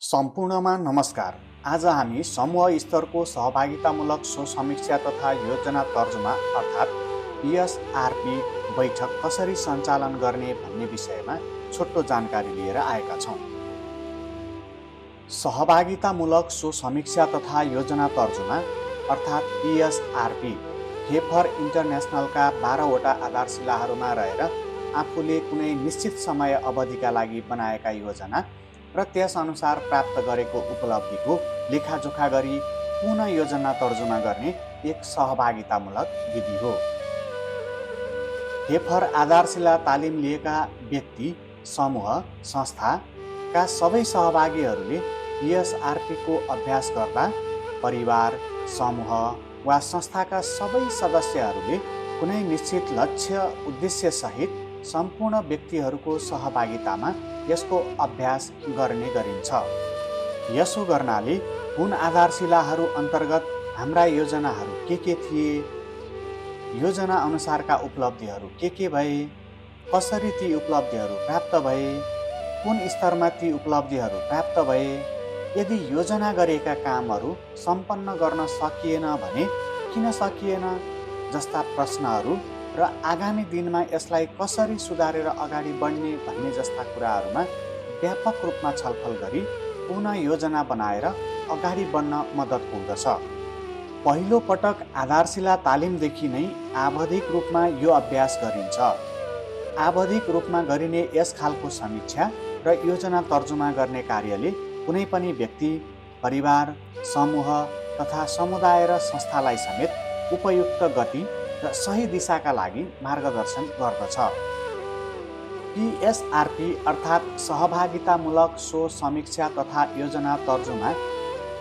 सम्पूर्णमा नमस्कार। आज हामी समूह स्तरको सहभागितामूलक समीक्षा तथा योजना तर्जुमा अर्थात् पिएसआरपी बैठक कसरी सञ्चालन गर्ने भन्ने विषयमा छोटो जानकारी लिएर आएका छौँ। सहभागितामूलक समीक्षा तथा योजना तर्जुमा अर्थात् पिएसआरपी हेफर इन्टरनेसनलका 12वटा आधारशिलाहरूमा रहेर आफूले कुनै निश्चित समय अवधिका लागि बनाएका योजना र त्यसअनुसार प्राप्त गरेको उपलब्धिको लेखाजोखा गरी पुनः योजना तर्जुमा गर्ने एक सहभागितामूलक विधि हो। हेफर आधारशिला तालिम लिएका व्यक्ति, समूह, संस्थाका सबै सहभागीहरूले पिएसआरपीको अभ्यास गर्दा परिवार, समूह वा संस्थाका सबै सदस्यहरूले कुनै निश्चित लक्ष्य उद्देश्य सहित सम्पूर्ण व्यक्तिहरूको सहभागितामा यसको अभ्यास गर्ने गरिन्छ। यसो गर्नाले कुन आधारशिलाहरू अन्तर्गत हाम्रा योजनाहरू के थिए, योजना अनुसारका उपलब्धिहरू के भए, कसरी ती उपलब्धिहरू प्राप्त भए, कुन स्तरमा ती उपलब्धिहरू प्राप्त भए, यदि योजना गरेका कामहरू सम्पन्न गर्न सकिएन भने किन सकिएन जस्ता प्रश्नहरू र आगामी दिनमा यसलाई कसरी सुधारेर अगाडि बढ्ने भन्ने जस्ता कुराहरूमा व्यापक रूपमा छलफल गरी पुनः योजना बनाएर अगाडि बढ्न मद्दत पुग्दछ। पहिलो पटक आधारशिला तालिमदेखि नै आवधिक रूपमा यो अभ्यास गरिन्छ। आवधिक रूपमा गरिने यस खालको समीक्षा र योजना तर्जुमा गर्ने कार्यले कुनै पनि व्यक्ति, परिवार, समूह तथा समुदाय र संस्थालाई समेत उपयुक्त गति र सही दिशाका लागि मार्गदर्शन गर्दछ। पिएसआरपी अर्थात् सहभागितामूलक समीक्षा तथा योजना तर्जुमा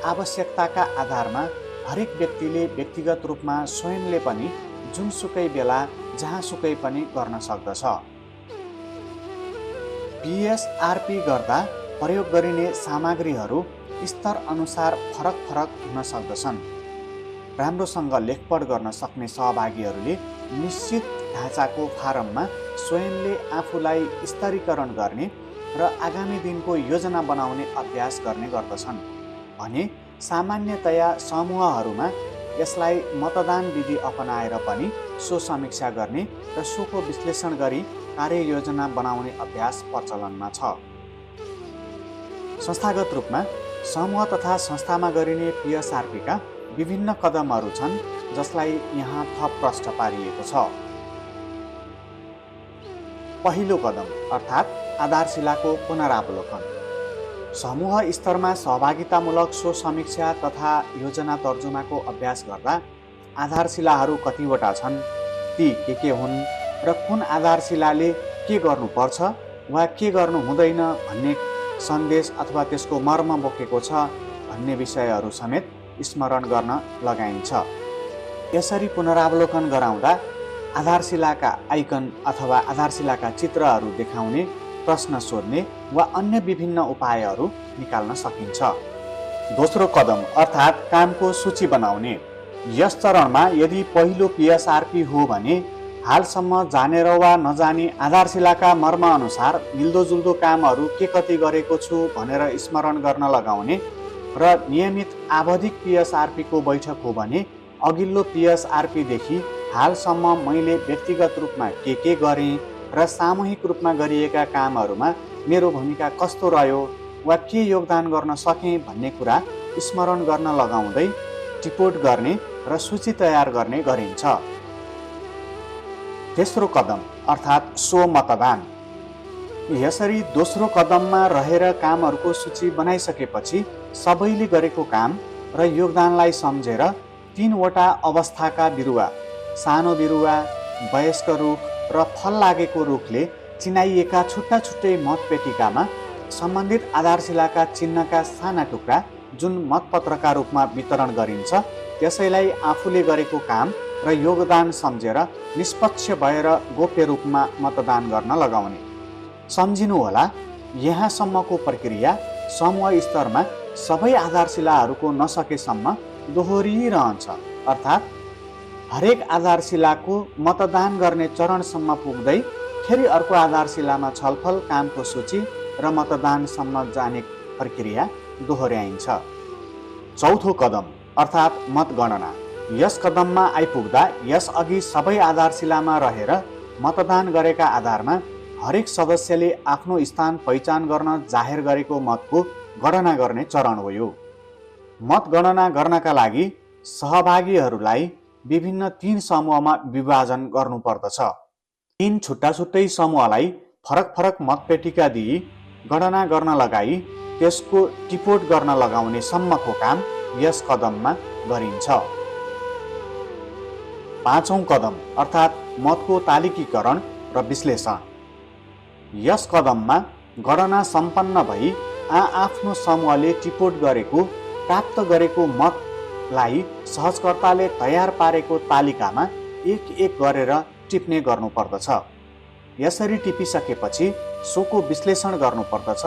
आवश्यकताका आधारमा हरेक व्यक्तिले व्यक्तिगत रूपमा स्वयंले पनि जुनसुकै बेला जहाँसुकै पनि गर्न सक्दछ। पिएसआरपी गर्दा प्रयोग गरिने सामग्रीहरू स्तर अनुसार फरक हुन सक्दछन्। राम्रोसँग लेखपढ गर्न सक्ने सहभागीहरूले निश्चित ढाँचाको फारममा स्वयंले आफूलाई स्तरीकरण गर्ने र आगामी दिनको योजना बनाउने अभ्यास गर्ने गर्दछन् भने सामान्यतया समूहहरूमा यसलाई मतदान विधि अपनाएर पनि समीक्षा गर्ने र सोको विश्लेषण गरी कार्ययोजना बनाउने अभ्यास प्रचलनमा छ। संस्थागत रूपमा समूह तथा संस्थामा गरिने पिएसआरपीका विभिन्न कदमहरू छन् जसलाई यहाँ थप प्रष्ट पारिएको छ। पहिलो कदम अर्थात् आधारशिलाको पुनरावलोकन। समूह स्तरमा सहभागितामूलक समीक्षा तथा योजना तर्जुमाको अभ्यास गर्दा आधारशिलाहरू कतिवटा छन्, ती के हुन् र कुन आधारशिलाले के गर्नुपर्छ वा के गर्नु हुँदैन भन्ने सन्देश अथवा त्यसको मर्म बोकेको छ भन्ने विषयहरू समेत स्मरण गर्न लगाइन्छ। यसरी पुनरावलोकन गराउँदा आधारशिलाका आइकन अथवा आधारशिलाका चित्रहरू देखाउने, प्रश्न सोध्ने वा अन्य विभिन्न उपायहरू निकाल्न सकिन्छ। दोस्रो कदम अर्थात् कामको सूची बनाउने। यस चरणमा यदि पहिलो पिएसआरपी हो भने हालसम्म जानेर वा नजाने आधारशिलाका मर्म अनुसार मिल्दोजुल्दो कामहरू के कति गरेको छु भनेर स्मरण गर्न लगाउने र नियमित आवधिक पिएसआरपीको बैठक हो भने अघिल्लो पिएसआरपीदेखि हालसम्म मैले व्यक्तिगत रूपमा के गरेँ र सामूहिक रूपमा गरिएका कामहरूमा मेरो भूमिका कस्तो रह्यो वा के योगदान गर्न सकेँ भन्ने कुरा स्मरण गर्न लगाउँदै रिपोर्ट गर्ने र सूची तयार गर्ने गरिन्छ। तेस्रो कदम अर्थात् मतदान। यसरी दोस्रो कदममा रहेर कामहरूको सूची बनाइसकेपछि सबैले गरेको काम र योगदानलाई सम्झेर 3वटा अवस्थाका बिरुवा, सानो बिरुवा, वयस्क रुख र फल लागेको रुखले चिनाइएका छुट्टा छुट्टै मतपेटिकामा सम्बन्धित आधारशिलाका चिन्हका साना टुक्रा जुन मतपत्रका रूपमा वितरण गरिन्छ त्यसैलाई आफूले गरेको काम र योगदान सम्झेर निष्पक्ष भएर गोप्य रूपमा मतदान गर्न लगाउने। सम्झिनुहोला, यहाँसम्मको प्रक्रिया समूह स्तरमा सबै आधारशिलाहरूको नसकेसम्म दोहोरिरहन्छ। अर्थात् हरेक आधारशिलाको मतदान गर्ने चरणसम्म पुग्दै फेरि अर्को आधारशिलामा छलफल, कामको सूची र मतदानसम्म जाने प्रक्रिया दोहोर्याइन्छ। चौथो कदम अर्थात् मतगणना। यस कदममा आइपुग्दा यसअघि सबै आधारशिलामा रहेर मतदान गरेका आधारमा हरेक सदस्यले आफ्नो स्थान पहिचान गर्न जाहेर गरेको मतको गणना गर्ने चरण हो यो। मतगणना गर्नका लागि सहभागीहरूलाई विभिन्न 3 समूहमा विभाजन गर्नुपर्दछ। 3 छुट्टा छुट्टै समूहलाई फरक फरक मतपेटिका दिई गणना गर्न लगाई त्यसको टिपोट गर्न लगाउने सम्मको काम यस कदममा गरिन्छ। पाँचौं कदम अर्थात् मतको तालिकीकरण र विश्लेषण। यस कदममा गणना सम्पन्न भई आफ्नो समूहले टिपोट गरेको प्राप्त गरेको मतलाई सहजकर्ताले तयार पारेको तालिकामा एक एक गरेर टिप्ने गर्नुपर्दछ। यसरी टिपिसकेपछि सोको विश्लेषण गर्नुपर्दछ।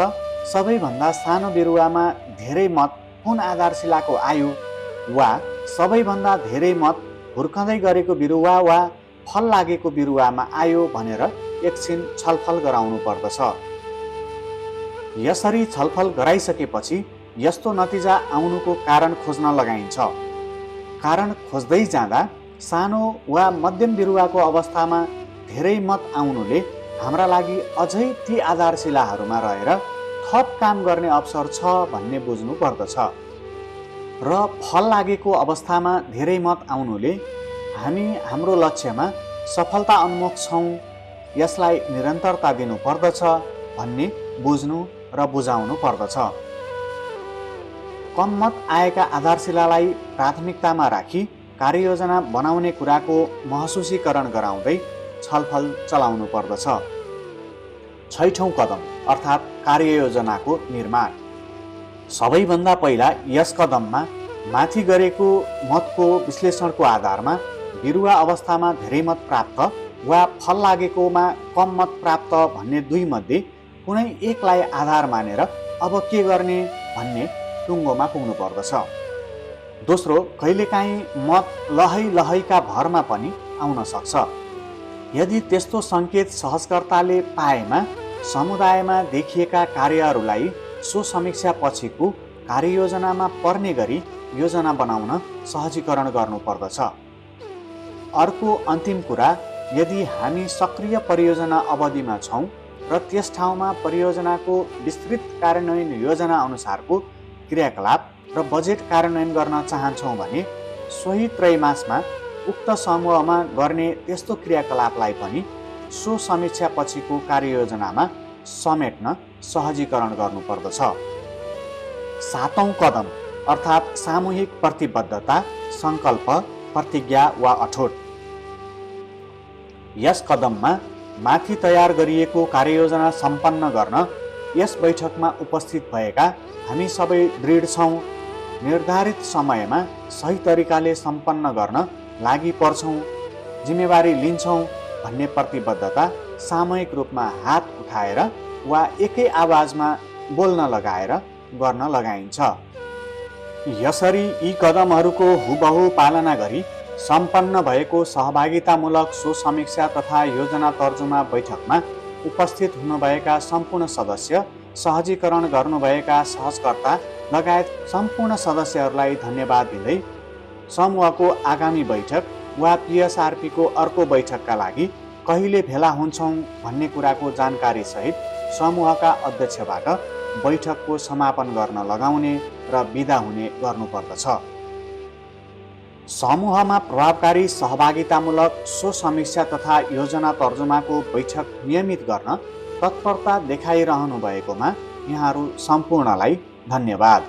सबैभन्दा सानो बिरुवामा धेरै मत कुन आधारशिलाको आयो वा सबैभन्दा धेरै मत हुर्कँदै गरेको बिरुवा वा फल लागेको बिरुवामा आयो भनेर एकछिन छलफल गराउनु पर्दछ। यसरी छलफल गराइसकेपछि यस्तो नतिजा आउनुको कारण खोज्न लगाइन्छ। कारण खोज्दै जाँदा सानो वा मध्यम बिरुवाको अवस्थामा धेरै मत आउनुले हाम्रा लागि अझै ती आधारशिलाहरूमा रहेर थप काम गर्ने अवसर छ भन्ने बुझ्नु पर्दछ। र फल लागेको अवस्थामा धेरै मत आउनुले हामी हाम्रो लक्ष्यमा सफलता उन्मुख छौँ, यसलाई निरन्तरता दिनु पर्दछ भन्ने बुझ्नु र बुझाउनु पर्दछ। कम मत आएका आधारशिलालाई प्राथमिकतामा राखी कार्ययोजना बनाउने कुराको महसुसीकरण गराउँदै छलफल चलाउनु पर्दछ। छैठौं कदम अर्थात् कार्ययोजनाको निर्माण। सबैभन्दा पहिला यस कदममा माथि गरेको मतको विश्लेषणको आधारमा बिरुवा अवस्थामा धेरै मत प्राप्त वा फल लागेकोमा कम मत प्राप्त भन्ने दुई मध्ये कुनै एकलाई आधार मानेर अब के गर्ने भन्ने टुङ्गोमा पुग्नु पर्दछ। दोस्रो, कहिलेकाहीँ मत लहैका भरमा पनि आउन सक्छ। यदि त्यस्तो सङ्केत सहजकर्ताले पाएमा समुदायमा देखिएका कार्यहरूलाई सो समीक्षा पछिको कार्ययोजनामा पर्ने गरी योजना बनाउन सहजीकरण गर्नुपर्दछ। अर्को अन्तिम कुरा, यदि हामी सक्रिय परियोजना अवधिमा छौँ र त्यस ठाउँमा परियोजनाको विस्तृत कार्यान्वयन योजना अनुसारको क्रियाकलाप र बजेट कार्यान्वयन गर्न चाहन्छौँ भने सोही त्रैमासमा उक्त समूहमा गर्ने त्यस्तो क्रियाकलापलाई पनि सो समीक्षा पछिको कार्ययोजनामा समेट्न सहजीकरण गर्नुपर्दछ। सातौं कदम अर्थात् सामूहिक प्रतिबद्धता, सङ्कल्प, प्रतिज्ञा वा अठोट। यस कदममा माथि तयार गरिएको कार्ययोजना सम्पन्न गर्न यस बैठकमा उपस्थित भएका हामी सबै दृढ छौँ, निर्धारित समयमा सही तरिकाले सम्पन्न गर्न लागि पर्छौँ, जिम्मेवारी लिन्छौँ भन्ने प्रतिबद्धता सामूहिक रूपमा हात उठाएर वा एकै आवाजमा बोल्न लगाएर गर्न लगाइन्छ। यसरी यी कदमहरूको हुबहु पालना गरी सम्पन्न भएको सहभागितामूलक सो समीक्षा तथा योजना तर्जुमा बैठकमा उपस्थित हुनुभएका सम्पूर्ण सदस्य, सहजीकरण गर्नुभएका सहजकर्ता लगायत सम्पूर्ण सदस्यहरूलाई धन्यवाद दिँदै समूहको आगामी बैठक वा पिएसआरपीको अर्को बैठकका लागि कहिले भेला हुन्छौँ भन्ने कुराको जानकारी सहित समूहका अध्यक्षबाट बैठकको समापन गर्न लगाउने र बिदा हुने गर्नुपर्दछ। समूहमा प्रभावकारी सहभागितामूलक सो समीक्षा तथा योजना तर्जुमाको बैठक नियमित गर्न तत्परता देखाइरहनु भएकोमा यहाँहरू सम्पूर्णलाई धन्यवाद।